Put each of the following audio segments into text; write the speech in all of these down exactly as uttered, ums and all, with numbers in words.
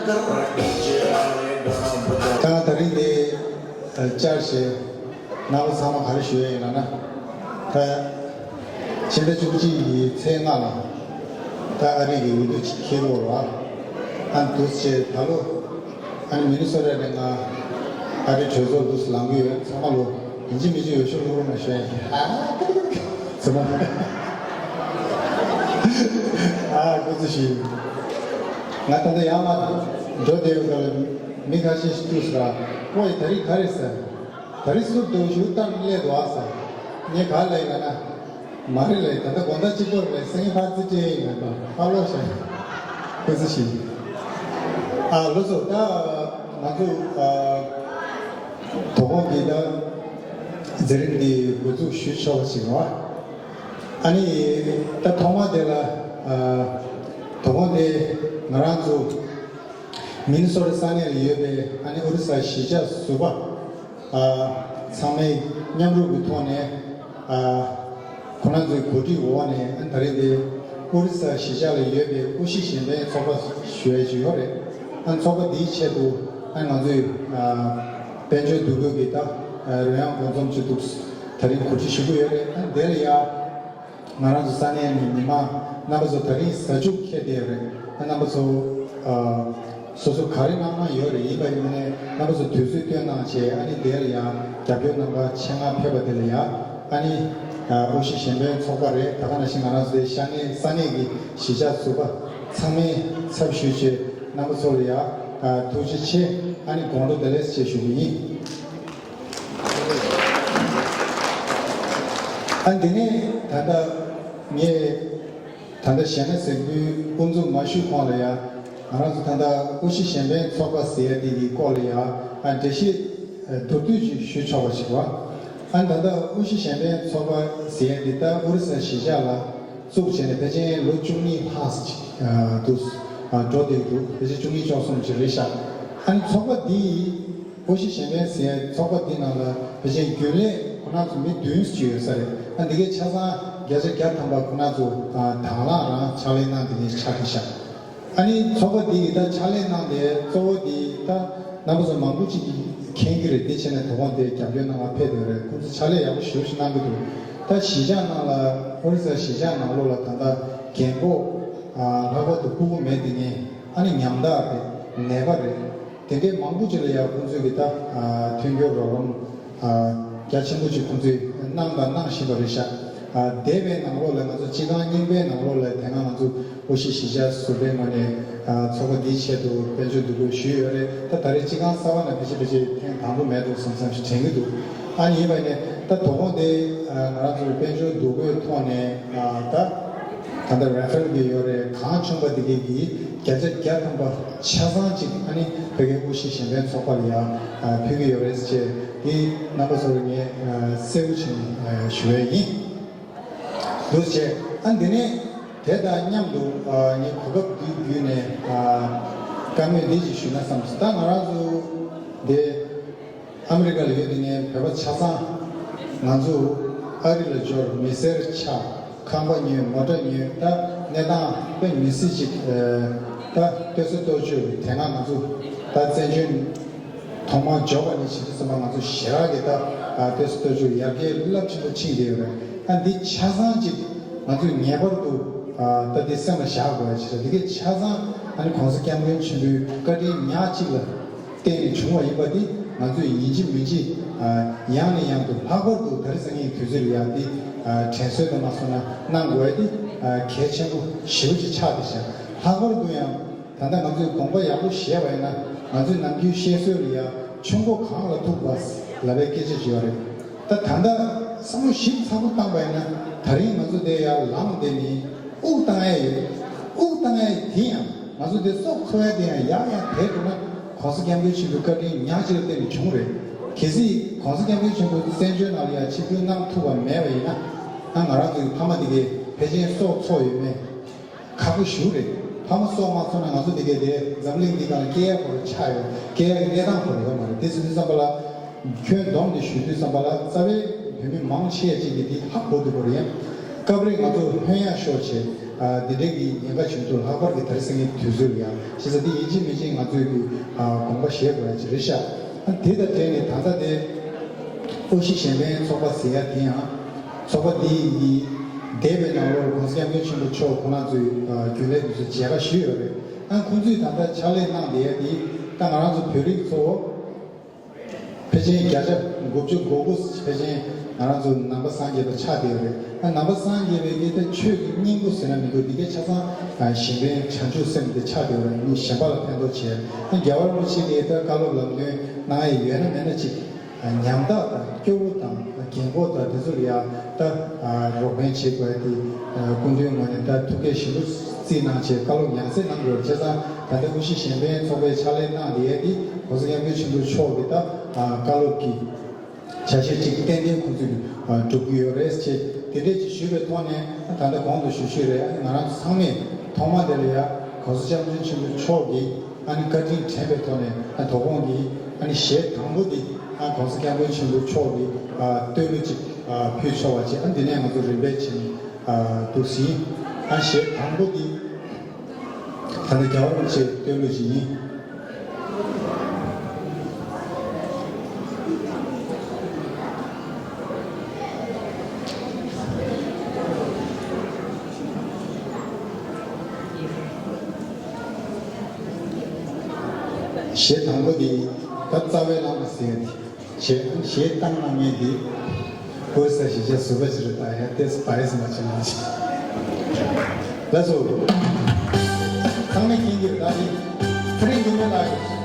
ད་ད་རིང་འདི་བཅར་བྱས་རྣམ་པ་ཚང་མ་ག་རེ་ཞུ་ཡ་ཡིན་ལབ་ན། ད་ཕྱི་ཟླ་བཅུ་གཅིག་གི་ཚེས་ལྔ་ལ་ད་ཨ་རི་གི་འོས་བསྡུ་ཅིག་འཁེལ་འགྲོ་ར། ཨ་འདུག་བྱས་ད་ལོ་ཨ་ནི་མི་ནི་སོ་ཊ་ནས་ང་ཨ་རི་གྲོས་ཚོགས་འདུག་ལངས་ཀྱི་ཡོད། ཚང་མ་ལོ་ཡིན་གཅིག་མིན་གཅིག་འོས་ཤོག་བླུག་རོགས་གནང་ཞུ་ཡ་ཡིན། ཚང་མ། ཨ་ཁུ་ཚུར་ཞུས། ང་ད་ལྟ་ཡར་མར་འགྲོ་བསྡད་ཡོད་སྐབས་ལ་མི་ཁ་ཤས་ཤིག་ཐུག་སོང་ར། ཨོ་ཡ་ད་རིང་ག་རེད་ཟེར། ད་རིང་སུ་འདུག་ཞུ་སྟངས་སླེབས་འདུག་ཨ་ཟེར། ངས་ག་ལབ་ཡིན་ལབ་ན། མ་རེད་ལབ་ཡིན། ད་ལྟ་དགོང་དག་གཅིག་པོ་རེད་ལབ་སེང་ཕར་རྩིས་སྤྲད་ཡིན་ལབ་པ་ཧ་ལོ་ཤ། ཁུ་ཚུར་ཞུས། ཨ་ལགས་སོ། ད་ང་ཚོ་ཨ་དོ་དགོང་གི་ད་མཛད་རིམ་འདི་འགོ་འཛུགས་ཞུ་ཆོག་པ་ཞིག་རེད་བ། ཨ་ནི་ད་ཐོག་མ་དེ་ལ་ཨ་དོ་དགོང་དེ་ང་རང་ཚོ་མི་ནི་སོ་ཊ་ས་གནས་ལ་ཡོད་པའི་ཨ་ནི་ཨོ་རི་ས་གཞིས་ཆགས་ཟུར་པ་ཨ་ཚང་མའི་མཉམ་རུབ་ཀྱི་ཐོག་ནས་ཨ་ཁོང་རྣམ་ཚོའི་གོ་སྒྲིག་འོག་ནས་ཨ་ནི་ད་རེས་འདི་ཨོ་རི་ས་གཞིས་ཆགས་ལ་ཡོད་པའི་དབུ་བཞུགས་གཞན་ཕན་ཚོགས་པ་ཞུ་ཡས་ཅིག་ཡོད་རེད། ཨ་ནི་ཚོགས་པ་འདིའི་ཆེད་དུ་ཨ་ནི་ང་ཚོས་ཨ་དཔལ་འབྱོར་འདུ་འགོད་ཀྱི་ད་ཨ་རོལ་དབྱངས་སྒོ་འཛོམས་ཅིག་འདུག་ད་རིང་གོ་སྒྲིག་ཞུ་གི་ཡོད་རེད། ཨ་ནི་དེ་ལ་ཡ། ང་རང་ཚོ་ས་གནས་ནས་མི་མང་རྣམ་པ་ཚོ་ད་རིང་གཟའ་མཇུག་འཁེལ་བསྡད་ཡོད་རེད། ཨ་རྣམ་པ་ཚོ་ཨ་སོ་སོ་ག་རེ་གནང་གནང་ཡོད་རེད། ཡིན་པ་ཡིན་ནའི་རྣམ་པ་ཚོ་དུས་ཚོད་བཏོན་གནང་བྱས་ཨ་ནི་དེར་ཡང་རྒྱབ་སྐྱོར་གནང་ག་ཆེད་མངགས་ཕེབས་པ་དེ་ལ་ཡང་ཨ་ནི་ཨ་དབུ་བཞུགས་གཞན་ཕན་ཚོགས་པ་རེད། ད་ག་ནང་བཞིན་ང་རང་ཚོའི་ས་གནས་ས་གནས་ཀྱི་གཞིས་ཆགས་ཟུར་པ་ཚང་མའི་ཚབ་ཞུས་བྱས་རྣམ་པ་ཚོ་ལ་ཡང་ཨ་ཐུགས་རྗེ་ཆེ། ཨ་ནི་དགོང་དྲོ་བདེ་ལེགས་ཞེས་ཞུ་གི་ཡིན། ཨ་འདི་ནས་ད་ལྟ་ངས་ད་ལྟ་གཞས་སྣ་གཟིགས་འབུལ་དབུ་འཛུགས་མ་ཞུས་གོང་ལ་ཡང་ང་རང་ཚོ་ད་ལྟ་དབུ་བཞུགས་གཞན་ཕན་ཚོགས་པ་ཟེར་ཡ་འདི་གི་སྐོར་ལ་ཡང་ཨ་འགྲེལ་བཤད་མདོར་བསྡུས་ཅིག་ཞུ་ཆོག་པ་ཞིག་རེད་བ། ཨ་ད་ལྟ་དབུ་བཞུགས་གཞན་ཕན་ཚོགས་པ་ཟེར་ཡ་འདི་ད་ཨོ་རི་ས་གཞིས་ཆགས་ལ་བཙུགས་བྱས་ནས་ཕལ་ཆེར་ལོ་བཅུ་གཉིས་ལྷག་ཅིག་ཨ་འདུག་ཨ་འགྲོ་བསྡད་འདུག་ཕལ་ཆེར་བཅུ་གཉིས་བཅུ་གསུམ་ཅིག་རེད་ཤག་ཨ་ནི་ཚོགས་པ་འདི་ཡིས། དབུ་བཞུགས་གཞན་ཕན་ཟེར་ཚོགས་པ་འདི་ནང་ལ་ཕལ་ཆེར་རྒྱུན་ལས་ཁོ་ན་ཚོ་མི་བདུན་ཅིག་ཡོད་ས་རེད། ཨ་འདི་གའི་ཆ་ཚང་བརྒྱ་ཆ་བརྒྱ་ཐམ་པ་ཁོ་ན་ཚོ་ཨ་དང་བླངས་རང་ཕྱག་ལས་གནང་འདི་ནས་ཆགས་ཀྱི་ཤག་ཨ་ནི་ཚོགས་པ་འདི་ཡིས་ད་ཕྱག་ལས་གནང་སྟེ་གཙོ་བོ་འདི་ད་རྣམ་པ་ཚོ་མང་པོ་ཅིག་གིས་མཁྱེན་གྱི་རེད། དེ་བྱས་ནས་དོ་དགོང་དེ་རྒྱབ་སྐྱོར་གནང་བ་ཕེབས་ཡོད་རེད། ཁོང་ཚོ་ཕྱག་ལས་ཡག་པོ་ཞེ་པོ་ཞིག་གནང་གི་འདུག་ད་གཞིས་ཆགས་ནང་ལ་ཨོ་རི་ས་གཞིས་ཆགས་ནང་ལོགས་ལ་ད་ལྟ་རྒན་འཁོགས་ཨ་ལྷག་པར་དུ་ཕྲུ་གུ་མེད་དེ་ངས་ཨ་ནི་ཉམ་ཐག་རེད། ནད་པ་རེད། དེ་འདྲའི་མང་པོ་ཅིག་ལ་ཡང་ཁོང་ཚོས་ཀྱི་ད་ཨ་མཐུན་འགྱུར་རོགས་རམ་ཨ་རྒྱ་ཆེན་པོ་ཅིག་ཁོང་ཚོས་གནང་དང་གནང་བཞིན་པ་རེད་ཤག་ཨ་འདས་པའི་ནང་ལོགས་ལ་ང་ཚོ་སྤྱི་ཁང་རྙིང་པའི་ནང་ལོགས་ལ་དེ་སྔ་ང་ཚོ་དབུ་བཞུགས་གཞིས་ཆགས་ཟུར་པའི་ངོས་ནས་ཨ་ཚོགས་པ་འདིའི་ཆེད་དུ་དཔལ་འབྱོར་འདུ་འགོད་ཞུས་ཡོད་རེད། ད་ད་རེས་སྤྱི་ཁང་གསར་པ་ནང་ཕལ་ཆེར་ཕལ་ཆེར་ཐེངས་དང་པོ་མེད་འདུག་བསམ་བསམ་ཞིག་དྲན་གྱི་འདུག་ཨ་ནི་ཡིན་པ་ནས་ད་དོ་དགོང་དེ་ཨ་ང་རང་ཚོ་དཔལ་འབྱོར་འདུ་འགོད་ཐོག་ནས་ཨ་ད། ད་ལྟ་ར་ཧྥེལ་གྱི་ཡོད་རེད། གང་བྱུང་བ་འདི་གའི་གི་བརྒྱ་ཆ་བརྒྱ་ཐམ་པ་ཆ་ཚང་གཅིག་ཨ་ནི་བོད་སྐད་དབུ་བཞུགས་གཞན་ཕན་ཚོགས་པ་ལ་ཡང་ཕུལ་གྱི་ཡོད་རེད་ཅེས་འདི་རྣམ་པ་ཚོར་ངས་གསལ་པོ་བྱས་ནས་ཞུ་ཡས་ཡིན། འདུག་ཅེས་ཨ་འདི་ནས་དེ་དང་མཉམ་དུ་ངས་གོ་སྐབས་འདི་བརྒྱུད་ནས་བཀའ་མོལ་འདི་ཅིག་ཞུས་ན་བསམ་སོང་། ད་ང་རང་ཚོ་འདི། ཨ་མི་རི་ཀ་ལ་ཡོད་དེ་ངའི་བོད་པ་ཆ་ཚང་ང་ཚོ་ཨ་རི་ལ་འབྱོར། མི་སེར་ཆགས། ཁང་པ་ཉོས། མོ་ཊ་ཉོས། ད་གནས་སྟངས་དཔེ་མི་སྲིད་ཅིག་ད་ལྟོས་ས་ལྟོས་བཅོས་དེ་སྔ་ང་ཚོ་ད་བཙན་བྱོལ་ཐོག་མར་འབྱོར་བ་ནས་བྱེད་དུས་ཙམ་པ་ང་ཚོ་ཞེ་དྲག་གི་ད་ལྟོས་ས་ལྟོས་བཅོས་ཡར་རྒྱས་རླབས་ཆེན་པོ་ཕྱིན་བསྡད་ཡོད་རེད། ད་འདི་ཆ་ཚང་ཅིག་ང་ཚོས་ངེས་པར་དུ་ད་འདི་སེམས་ལ་བཞག་དགོས་ཡ་ཅིག་རེད། འདི་གའི་ཆ་ཚང་ཨ་ནི་གོང་ས་སྐྱབས་མགོན་ཆེན་པོའི་བཀའ་དྲིན་ཉག་གཅིག་ལ་བརྟེན་ནས་བྱུང་བ་ཡིན་པ་འདི་ང་ཚོས་ཡིན་གཅིག་མིན་གཅིག་ཡང་ནས་ཡང་དུ་ལྷག་པར་དུ་ད་རེས་སང་ཉིན་དུས་ཚོད་ལ་ཡང་འདི་དྲན་གསོ་དང་མ་སོང་ན་གནང་དགོས་ཡ་འདི་གལ་ཆེན་པོ་ཞེ་པོ་ཅིག་ཆགས་བསྡད་ཤག་ལྷག་པར་དུ་ཡང་ད་ལྟ་ང་ཚོས་དགོངས་པ་ཡག་པོ་བཞེས་པ་ཡིན་ན་ང་ཚོའི་ནམ་རྒྱུན་བཤད་སྲོལ་ལ་ཡང་ཆུ་མགོ་གངས་ལ་ཐུག་པ་ལབ་པའི་སྐད་ཆ་ཅིག་ཡོད་རེད། ད་ད་ལྟ་བསམ་བློ་ཞིབ་ཚགས་པོ་བཏང་པ་ཡིན་ན་ད་རིང་ང་ཚོ་དེ་ཡར་ལངས་བསྡད་ནས་དབུགས་བཏང་ཡ་ཡོད། དབུགས་བཏང་ཡ་དེ་ཡང་། ང་ཚོ་འདི་སྲོག་འཚོ་ཡ་དེ་ཡང་ཡང་ཡང་དེ་དགོས་ན་གོང་ས་སྐྱབས་མགོན་ཆེན་པོའི་བཀའ་དྲིན་ཉག་གཅིག་ལ་བརྟེན་ནས་བྱུང་རེད། གལ་སྲིད་གོང་ས་སྐྱབས་མགོན་ཆེན་པོ་བཙན་བྱོལ་ནང་ལ་ཡང་ཆིབས་བསྒྱུར་གནང་ཐུབ་པ་མེད་པ་ཡིན་ན། ཨ་ང་རང་ཚོའི་ཕ་མ་དེ་གས་ཕལ་ཆེར་སྲོག་འཚོ་ཡོད་མེད་ཁག་པོ་ཞེ་པོ་རེད། ཕ་མ་སྲོག་མ་འཚོ་ན་ང་ཚོ་དེ་གས་དེ་འཛམ་གླིང་འདི་སྒང་ལ་སྐྱེ་ཡ་ཁོ་རང་ཆགས་ཡོད། སྐྱེ་ཡ་གི་གནས་སྟངས་ཁོ་རང་ཡོད་མ་རེད། དེ་ཟེར་དུས་ཙམ་པ་ལ། ཁྱོན་བསྡོམས་ནས་ཞུ་དུས་ཙམ་པ་ལ་རྩ་བའི་བོད་མི་མང་ཆེ་ཅིག་གིས་འདི་ཧ་གོ་ཐུབ་པ་རེད། སྐབས་རེ་ང་ཚོ་ལྷོད་ཡངས་ཤོར་བྱས་ འདི་འདྲའི་གི་ཉེན་ཁ་བྱུང་དུས་ལྷག་པར་གྱི་དེ་རིང་སང་ཉིན་དུས་ཚོད་ལ་ཡང་བྱས་ཙང་འདི་ཡིན་གཅིག་མིན་གཅིག་ང་ཚོས་ཀྱི་དགོངས་པ་བཞེས་དགོས་ཡ་ཅིག་རེད་ཤག་དེ་དང་འབྲེལ་ནས་ད་ལྟ་དེ་དབུ་བཞི་གཞན་ཕན་ཚོགས་པ་ཟེར་ཡ་དེ་ཡང་ཚོགས་པ་འདི་ཡི་འདས་པའི་ནང་ལོར་༸གོང་ས་༸སྐྱབས་མགོན་ཆེན་པོ་མཆོག་ཁོང་རང་ཚོའི་རྒྱུན་ལས་དེ་ཚོ་མཇལ་ཁ་ཞུས་ཡོད་རེད། ཨ་ཁོང་ཚོས་ད་ལྟ་ཕྱག་ལས་གནང་བསྡད་ཡ་དེ་ད་ང་རང་ཚོ་བོད་རིགས་ཚོ་ཕལ་ཆེར་བརྒྱ་ཆ་དགུ་བཅུ་གོ་དགུ་ཕལ་ཆེར་ང་རང་ཚོ་ནང་པ་སངས་རྒྱས་པ་ཆགས་བསྡད་ཡོད་རེད། ཨ་ནང་པ་སངས་རྒྱས་པའི་གི་ད་ཆོས་ཀྱི་སྙིང་པོ་ཟེར་ན་མི་འདུག་འདི་གའི་ཆ་ཚང་གཞན་ཕན་བྱང་ཆུབ་སེམས་དེ་ཆགས་བསྡད་ཡོད་རེད། མི་གཞན་པ་ལ་ཕན་ཐོགས་བྱས། ཨ་རྒྱལ་བ་རིན་པོ་ཆེ་གིས་ད་བཀའ་སློབ་ལམ་སྟོན་གནང་ཡ་ཡོད་ན་མེད་ན་ཅིག་ཉམ་ཐག་དང་སྐྱོ་བོ་དང་རྒན་གོག་དང་དེ་ཚོ་ལ་ཡང་ད་རོགས་ཕན་བྱེད་དགོས་ཏེ་སྐུ་མདུན་ངོས་ནས་ད་ཐུགས་འགན་ཞིབ་པོ་བརྩིས་གནང་བྱས་བཀའ་སློབ་ཡང་སེ་གནང་དགོས། བྱས་ཙང་ད་ལྟ་དབུ་བཞི་གཞན་ཕན་ཚོགས་པས་ཕྱག་ལས་གནང་བསྡད་ཡ་དེ་༸གོང་ས་༸སྐྱབས་མགོན་ཆེན་པོ་མཆོག་གི་ད་བཀའ་སློབ་ཀྱི་ཆ་ཤས་གཅིག་ཏན་ཏན་ཁོང་ཚོས་སྒྲུབ་ཀྱི་ཡོད་རེད་ཅེས་དེ་འདྲས་ཅིག་ཞུས་པའི་ཐོག་ནས་ད་ལྟ་གོང་དུ་ཞུ་ཞུས་རེད། ང་རང་ཚོ་ཚང་མས་ཐོག་མ་དེ་ལ་ཡ་༸གོང་ས་༸སྐྱབས་མགོན་ཆེན་པོ་མཆོག་གི་ཨ་ནི་བཀའ་དྲིན་དྲན་པའི་ཐོག་ནས་ཨ་དོ་དགོང་གི་ཨ་ནི་གཞས་དང་པོ་འདི་ཨ་༸གོང་ས་༸སྐྱབས་མགོན་ཆེན་པོ་མཆོག་གི་ཨ་བསྟོད་གླུ་ཅིག་ཨ་ཕུལ་ཆོག་པ་བྱས། ཨ་འདི་ནས་ང་ཚོ་རིམ་པས་བྱས་ནས་ཨ་འདུག་ཟིན། ཨ་གཞས་དང་པོ་འདི་ད་ལྟ་རྒྱལ་བ་རིན་པོ་ཆེའི་བསྟོད་གླུ་ཅིག་ཡིན། གཞས་དང་པོ་འདི་ད་རྩ་བའི་བླ་མ་ཟེར་ཡ་དེ་བྱས། གཞས་བཏང་གནང་མཁན་འདི་ཀོ་ས་གཞིས་ཆགས་ཟུར་པ་ཅིག་རེད། ད་ཡ་ཏེས་པ་ཡེས་མ་བྱེད་མ་བྱེད། ལགས་སོ། ཚང་མས་མཁྱེན་གྱི་རེད། ད་འདི་ཚེ་རིང་འདི་མོ་ལགས་ཀྱིས།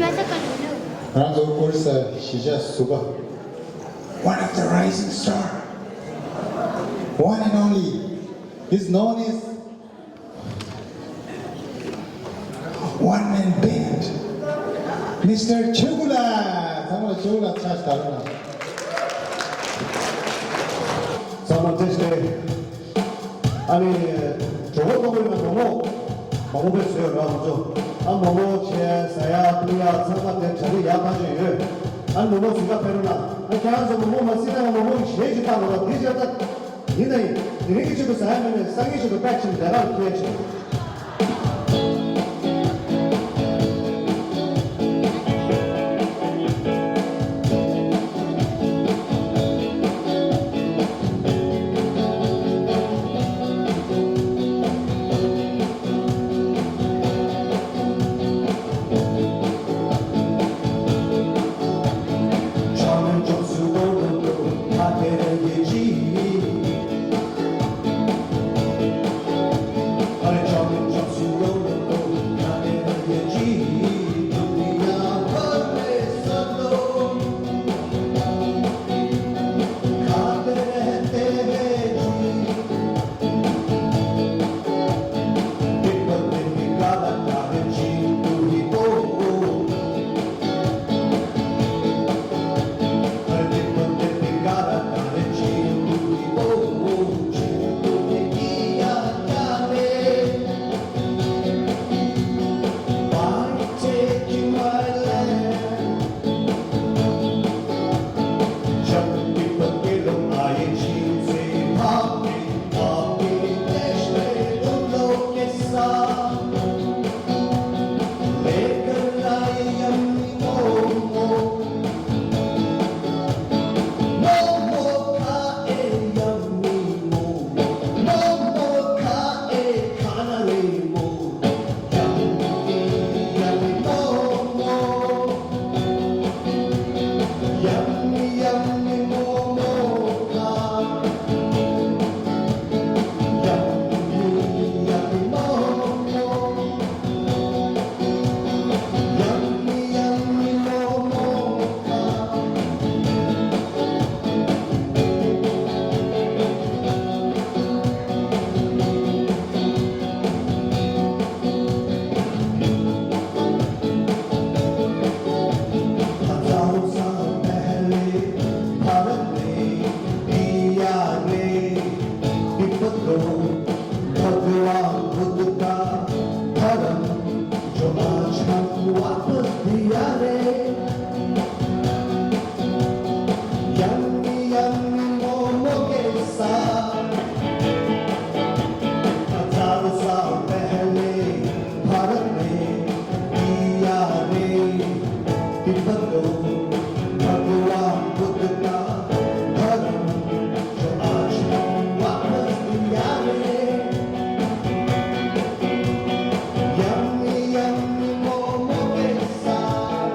རང་ཚོ་ཨོ་རི་ས་གཞིས་ཆགས་ཟུར་པ། One of the rising star, one and only, is known as one man band, Mister ཆོས་སྐུ་ལགས། ཚང་མ་ལ་ཆོས་སྐུ་ལགས་ཕྱག་བྱ་རོགས་གནང་། ཚང་མ་བཀྲ་ཤིས་བདེ་ལེགས། ཨ་ནི། གྲོགས་པོ་ཀློག་པའི་ནང་མོག་མོག་མོག་མོག་དཔེ་བཟོས་ཡོད་ར། ང་ཚོ་ཨ་མོག་མོག་བྱས་ཟ་ཡག་འཐུང་ཡག་ཚང་མ་དེ་གྲ་སྒྲིག་ཡག་ཐག་ཆོད་ཡོད། ཨ་ནི་མོག་མོག་ཟ་ག་ཕེབས་རོགས་གནང་། ཨ་ཁྱེད་རང་ཚོ་མོག་མོག་མ་ཟ་ན་ཡང་མོག་མོག་གི་གཞས་ཅིག་བཏང་རོགས། དེ་བྱས་ད། ཡིན་ན་ཡིན། དེ་རིང་གི་ཆེད་དུ་ཟ་ཡ་མེད་ནས་སང་ཉིན་ཆེད་དུ་པེག་བྱས་ནས་ལས་ཀ་ལ་ཕེབས་ཕྱིན། भगवान बुद्ध का धर्म जो आज हम वापस दिया रे। Yummy, yummy momo के साथ। हजारों साल पहले भारत में दिया रे तिब्बत को भगवान बुद्ध का धर्म। जो आज हम वापस दिया रे। Yummy, yummy momo के साथ।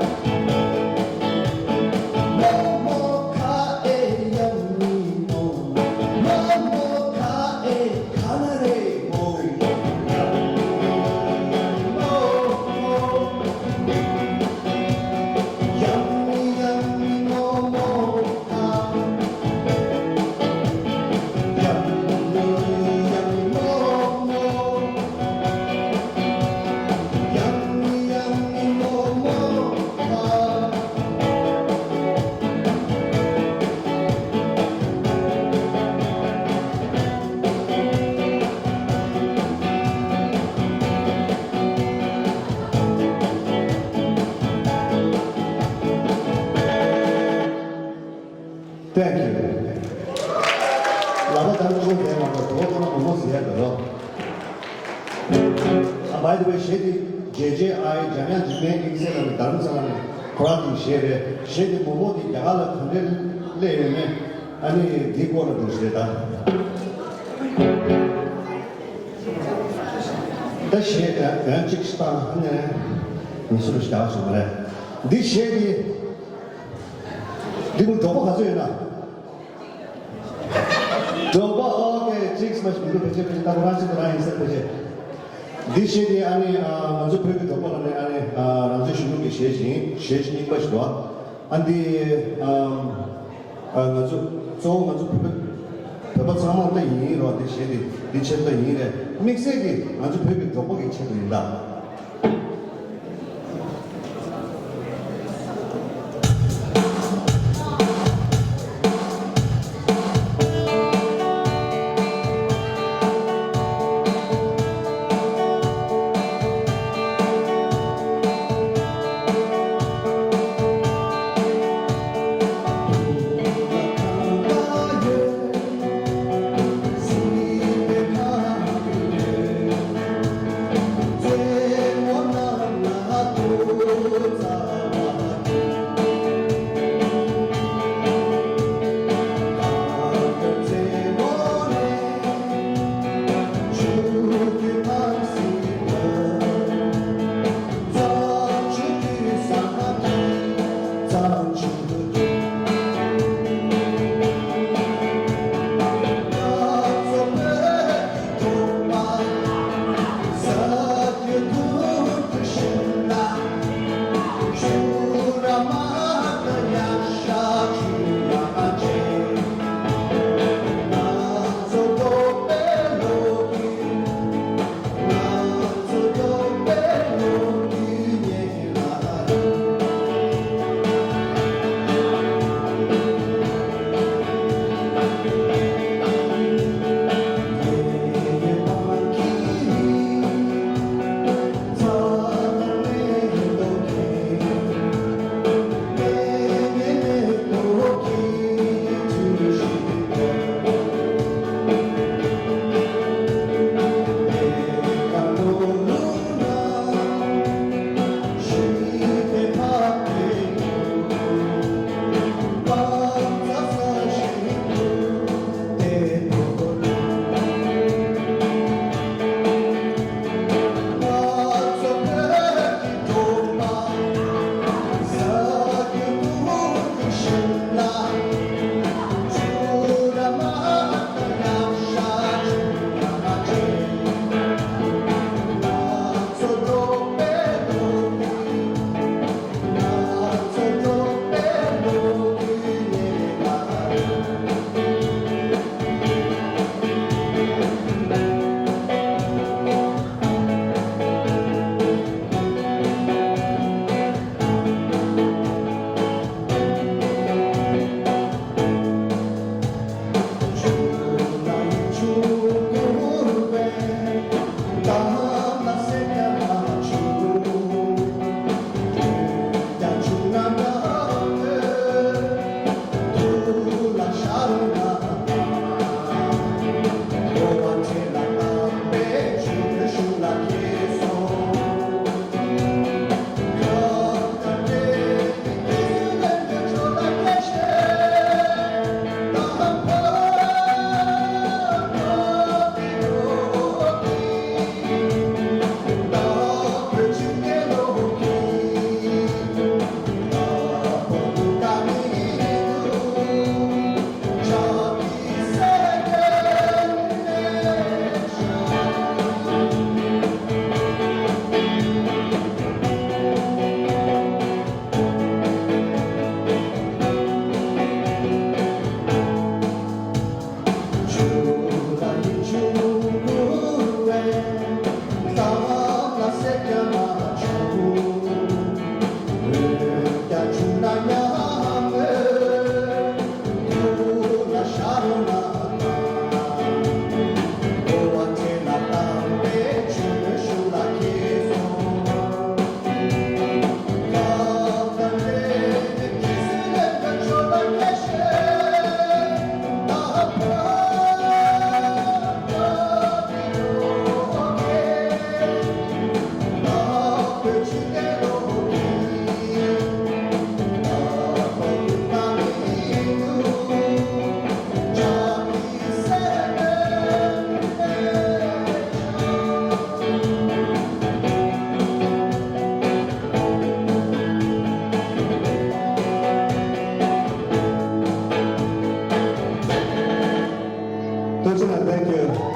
मोमो खाए yummy momo। मोमो खाए खाना रे momo. Yummy, yummy momo। Thank you. ལག་པ་དར་ཅོག་ལྡན་མ་གཏོགས་གྲོགས་ཁོ་ན་མོ་མོ་ཟེར་ཡ་མེད་རོ། ཨ། by the way, གཞས་འདི་ཇེ་ཇེ་ཨའི་འཇམ་དབྱངས་འཇིགས་མེད་དམིགས་བསལ་ལ་ནི་རྡ་རམ་ས་ལ་ནས་ཁོ་རང་གི་གཞས་རེད། གཞས་འདི་མོ་མོ་འདི་རྒྱ་གར་ལ་ག་འདྲས་སླེབས་ཡོད་མེད། ཨ་ནི་འདིའི་སྐོར་ལ་འགྲོ་ཞེས་ད། ད་གཞས་ཡང་གཅིག་བཏང་ནས་ཉི་ཤུ་རུ་ཞིག་བཞག་སོང་བ་རེད། འདི་གཞས་འདི། འདི་མོ་གྲོགས་པོ་ག་ཚོད་ཡོད་ན། གྲོགས་པོ་ཨོ་ཀེ་གཅིག་སྨ་ཞིག་མི་འདུག་ཕལ་ཆེར་ཕལ་ཆེར་ད་ཁོ་རང་གཅིག་ཏུ་རང་ཡིན་ཟེར་ཕལ་ཆེར། འདི་གཞས་དེ་ཨ་ནི་ཨ་ང་ཚོ་བོད་ཀྱི་འབྲོག་པ་ལ་ནི་ཨ་ནི་ཨ་རང་བཙན་གཞོན་ནུ་གི་གཞས་ཤིག་ཡིན། གཞས་གཅིག་རྙིང་པ་ཞིག་འདུག་ཨ་འདི་ཨ་ང་ཚོ་གཙོ་བོ་ང་ཚོ་བོད་བོད་པ་ཚང་མ་ལྟ་ཡིན་རོགས། འདི་གཞས་དེ་འདི་ཆེད་ལྟ་ཡིན་རེད། དམིགས་བསལ་གྱི་ང་ཚོ་བོད་ཀྱི་འབྲོག་པ་གི་ཆེད་དུ་ཡིན་ད། Thank you.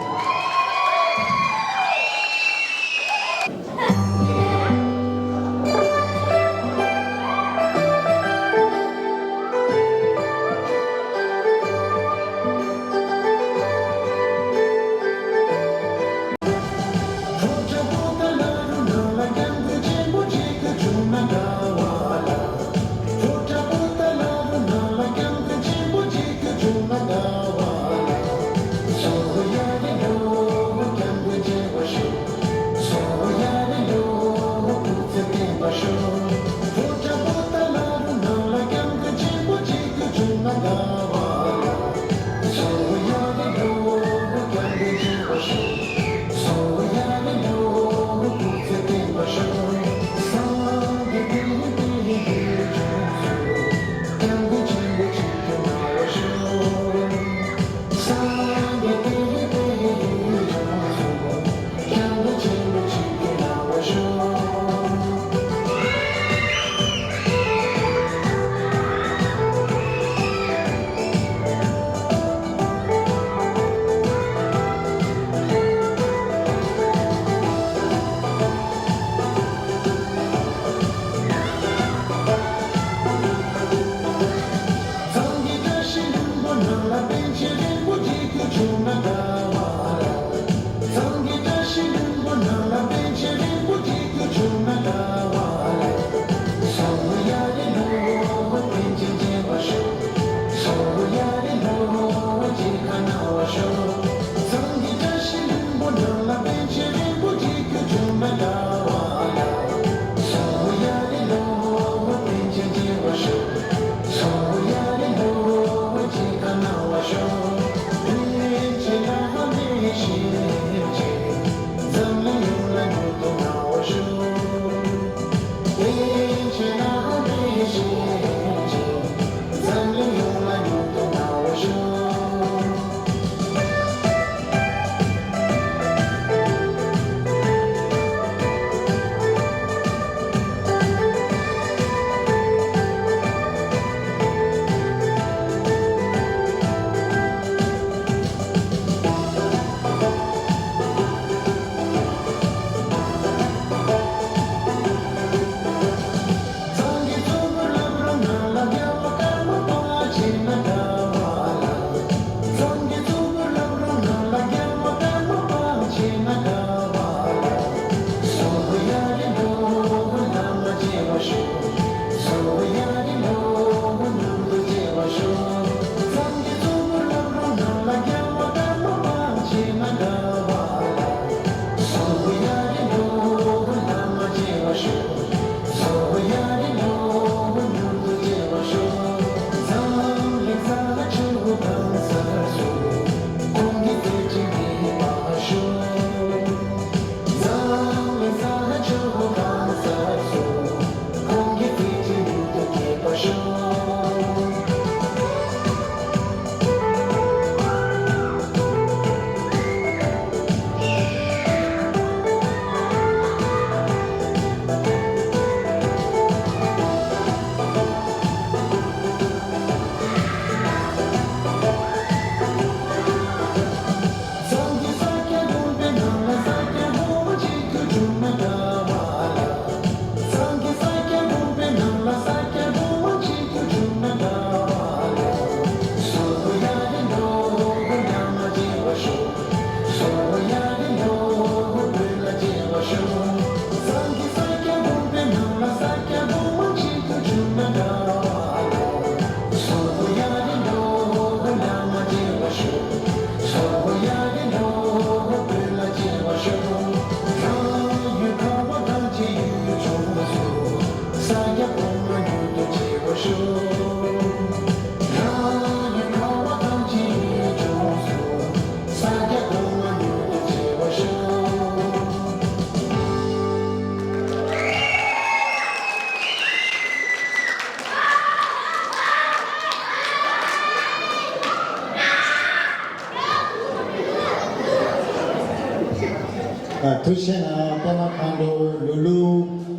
ཐུགས་རྗེ་གནང་། པད་མ་མཁའ་འགྲོ། ལུ་ལུ།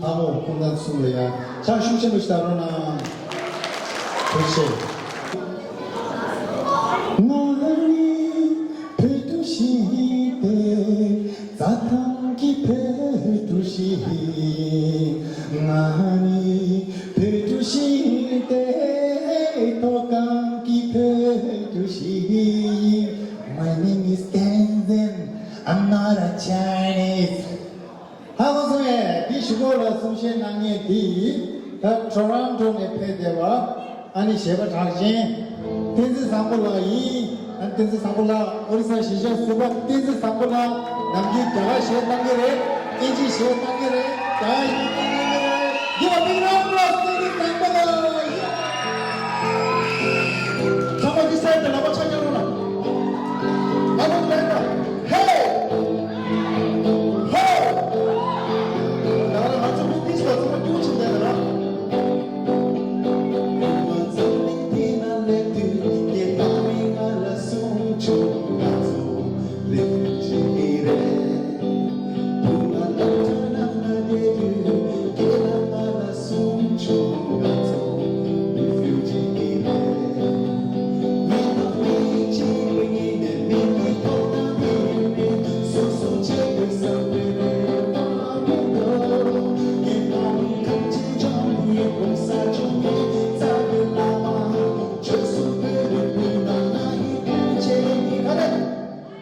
ལྷ་མོ། ཁོང་རྣམ་གསུམ་ལ་ཡང་ཕྱག་ཤུགས་ཆེན་པོ་ཞིག་བཏང་རོགས་གནང་། ཐུགས་རྗེ་ཆེ། ང་ནི་བོད་ཕྲུག་ཞིག་སྟེ། རྩྭ་ཐང་གི་བོད་ཕྲུག་ཞིག་ཡིན། ང་ནི་བོད་ཕྲུག་ཞིག་སྟེ། མཐོ་སྒང་གི་བོད་ཕྲུག་ཞིག་ཡིན། My name is Tenzin. I'm not a Chinese. ཧ་གོ་སོང་ངས། འདི་གཞུག་གུ་ལ་གསུང་བཤད་གནང་མཁན་འདི་ད་ཊོ་རོན་ཊོ་ནས་ཕེབས་བསྡད་པ། ཨ་ནི་གཞས་པ་གྲགས་ཅན་བསྟན་འཛིན་བཟང་པོ་ལགས་ཡིན། ཨ་ནི་བསྟན་འཛིན་བཟང་པོ་ལགས། ཨོ་རི་ས་གཞིས་ཆགས་ཟུར་པ་བསྟན་འཛིན་བཟང་པོ་ལགས། ནམ་རྒྱུན་རྒྱ་གར་གཞས་གཏང་གི་རེད། དབྱིན་ཇིའི་གཞས་གཏང་གི་རེད། རྒྱ་གར་གཞས་གཏང་གི་རེད། Give a big round of applause. བསྟན་འཛིན་བཟང་པོ་ལགས། ཚང་མ་འདི་སའི་དེ་ལག་པ་ཆ་རྐྱང་རོགས་གནང་། ཨ་ནི་ལེགས་པ། Hey! Ho! ད་ང་ཚོ་མི་ཏིས་པ་ཚང་མ་སྐྱོ་ཆེན་ལས་ན་ར།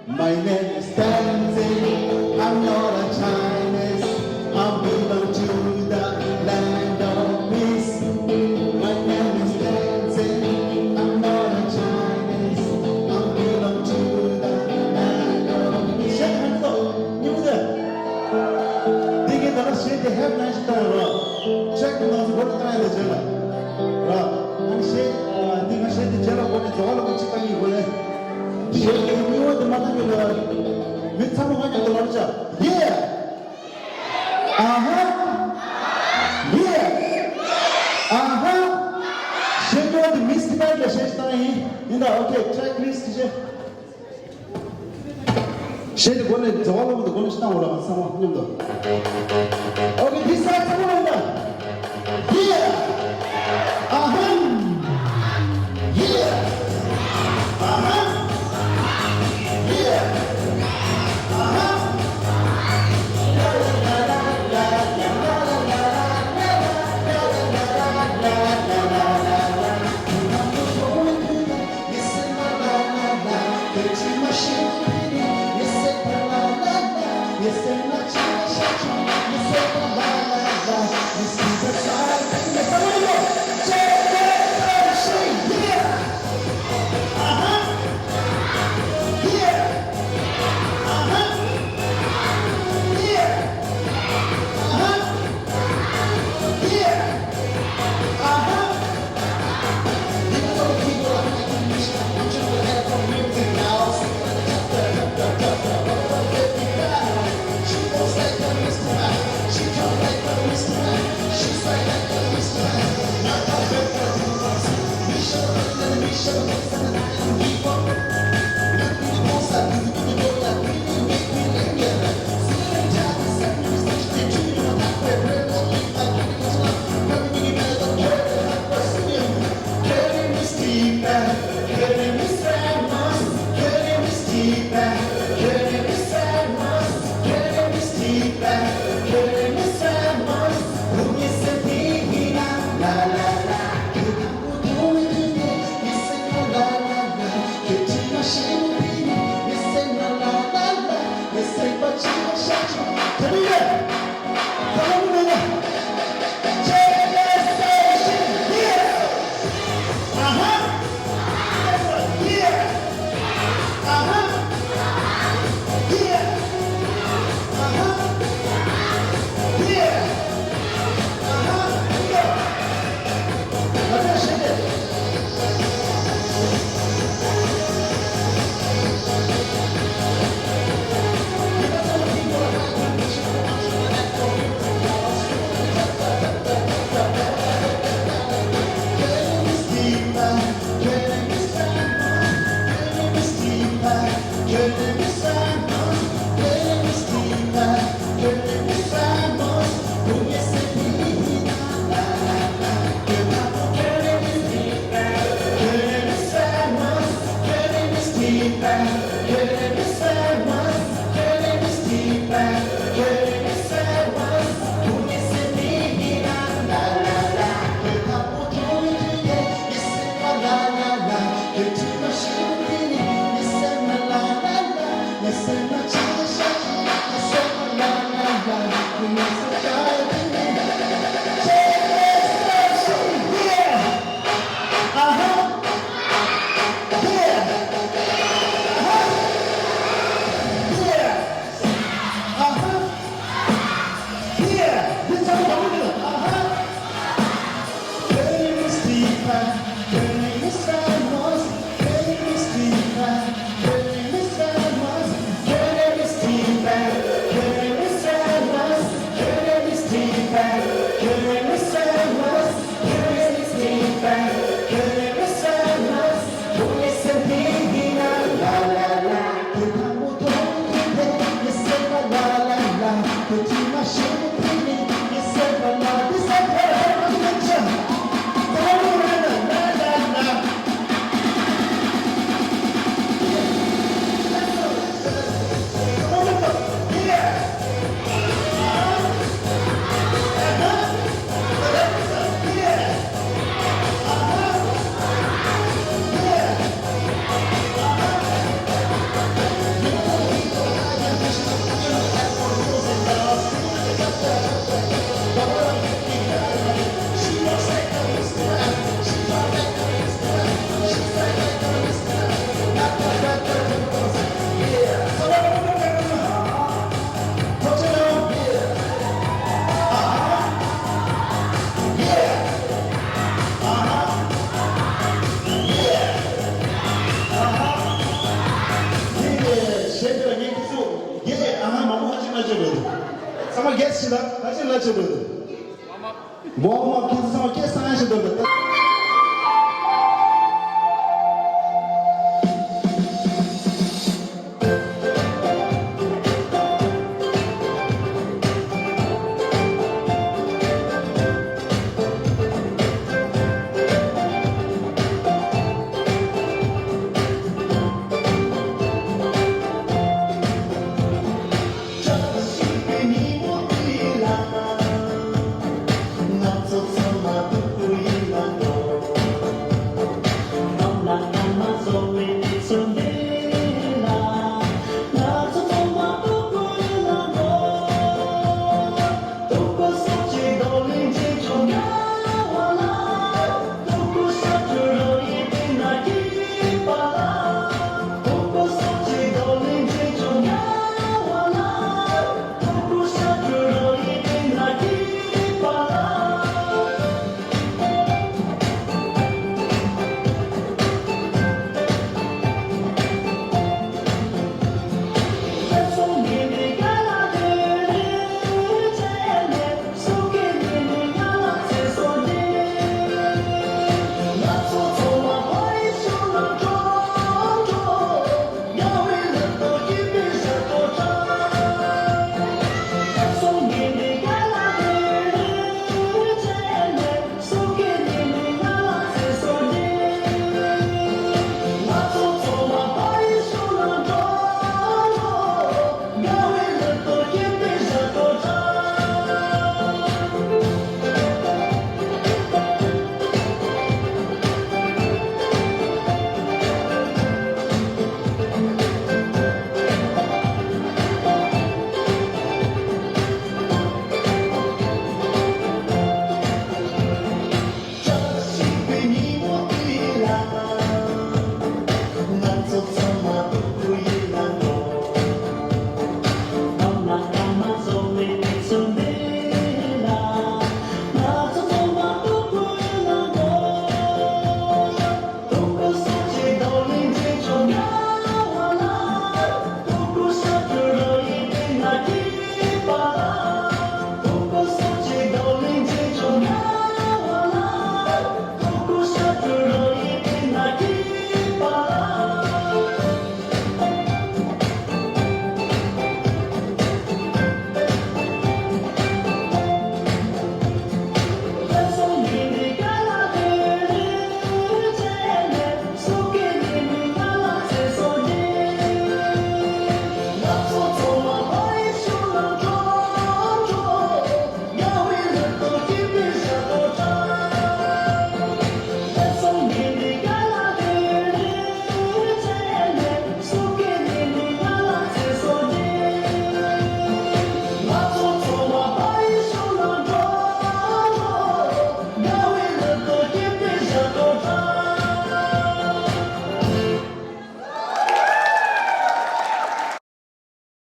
My name is Tenzin. I'm not a Chinese. I belong to the land of peace. My name is Tenzin. I'm not a Chinese. I belong to the land of peace. ཤ་ཁང་ཚོ། ཉིན་དེ། འདི་གའི་ད་ལ་གཞས་དེ་ཧེབ་ནང་ཞིག་བཏང་ཡོད་ར། ཊེག་ནང་སུ་བོར་བཏང་ཡོད་རྗེས་ལ། ར། ཨ་ནི་གཞས། འདི་ང་གཞས་དེ་རྗེས་ལ་གོ་ནས་རྫོགས་ལ་མི་གཅིག་བཏང་ཡིན་གོ་ལེ། གཞས་དེ་མི་འོ་དེ་མ་བཏང་ཡོད་ལ། མི་ཚང་མ་ང་མཉམ་དུ་ལབ་བྱ། Yeah! ཨ་ཧ། Yeah! ཨ་ཧ། གཞས་འགྲོ་དེ་མིས་ཊི་མེད་ལ་གཞས་ཤིག་བཏང་ཡིན། ཡིན་ད། ཨོ་ཁེ། ཊེག་པི་ལི་ཛི་ཌི་ཇེ། གཞས་དེ་མགོ་ནས་རྫོགས་ལ་མི་འདུག་མགོ་ནས་བཏང་བ་ལ་ང་ཚང་མ་མཉམ་དུ། ཨོ་ཁེ། འདི་སའི་ཚང་མ་ལ་ཡིན་ད། Yeah! ཨ་ཧམ། Yeah! ཨ་ཧམ། Yeah! ཨ་ཧམ། ཚང་མ་གལ་ཆེ་ན་ད་ཅི་ལ་ཆེ་བོ། མོ་མ་ཁི་